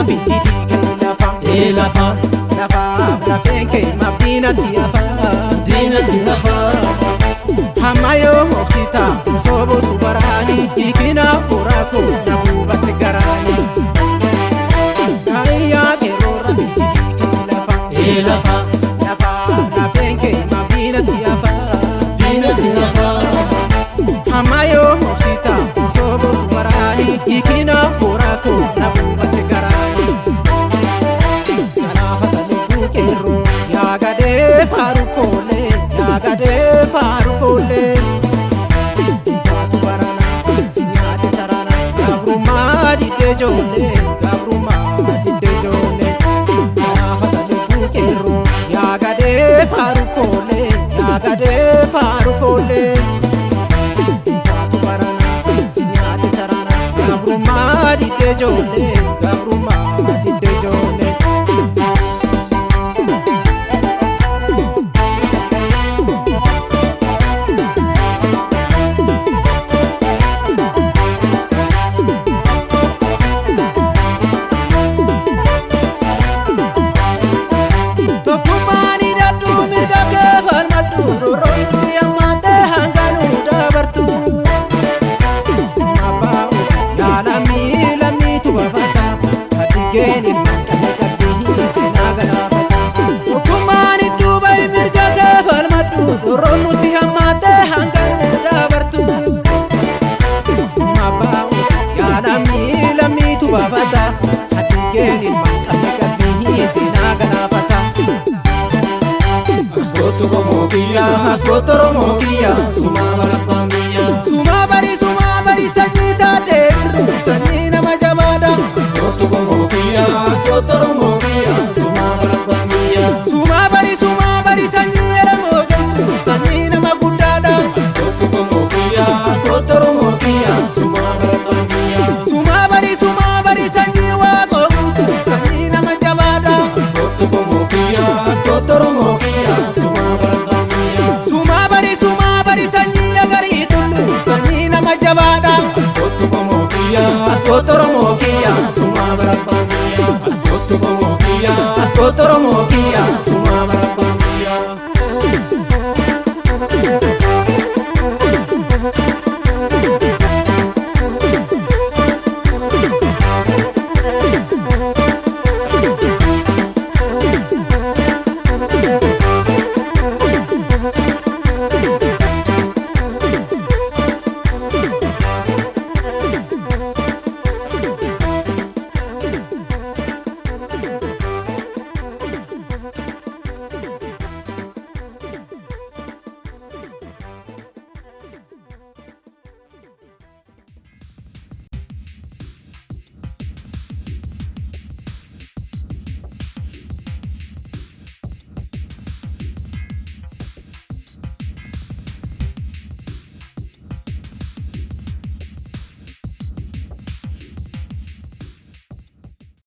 fiidii kee lafa. Ee lafa. Lafaaf lafeen kee maaf diinatti hafa. Diinatti hafa. Hamma yoo hobsita osoo boosu baraani hiikina boraako na buubate garaani. Hariyaa qeerroorra fiidii kee lafa. Ee lafa. Lafaaf lafeen kee maaf diinatti hafa. Diinatti hafa. Hamma yoo hobsita osoo boosu baraani hiikina boraako na buubate garaani. Galaafata lubbuu qeerroo yaa gadee faaru foollee yaa gadee faaru foollee. Baatu barana si nyaate sarana gabrummaa diddee ijoollee gabrummaa diddee ijoollee. Galaafata lubbuu qeerroo yaa gadee faaru foollee yaa gadee faaru foollee. Baatu barana si nyaate sarana gabrummaa diddee ijoollee gabrummaa diddee ijoollee. Tokkummaan hidhadhu mirga kee falmadhu roorroon nuti hammaatee hanga nu dabartu. Abbaa yaa lammii lammiitu baafata hadigeen ilmaan dhalli qabdii seenaa galaafata. Tokkummaan iddoo bahi mirga kee falmadhu roorroon nuti hammaatee hanga nu dabartu. Abbaa yaa lammii lammiitu baafata hadigeen ilmaan dhalli qabdii seenaa galaafata. Askootu qomoo kiyya askootu Oromoo kiyya sumaa barabbaan biyya. Sumaa bari sanyii taatee birru sanyii nama jabaadha. Askootu qomoo kiyya askootu Oromoo kiyya sumaa barabbaan biyya. Sumaa bari sanyii elemoo jettu sanyii nama guddaadha. Askootu qomoo kiyya askootu Oromoo kiyya sumaa barabbaan biyya. Sumaa bari sanyii waaqoo guutu sanyii nama jabaadha. Askootu qomoo kiyya askootu Oromoo kiyya sumaa barabbaan biyya. Sumaa bari sanyii agarii tullu sanyii nama jabaadha. Askootu qomoo kiyya askootu Oromoo kiyya sumaa barabbaan biyya. Askootu qomoo kiyya askootu Oromoo kiyya sumaa.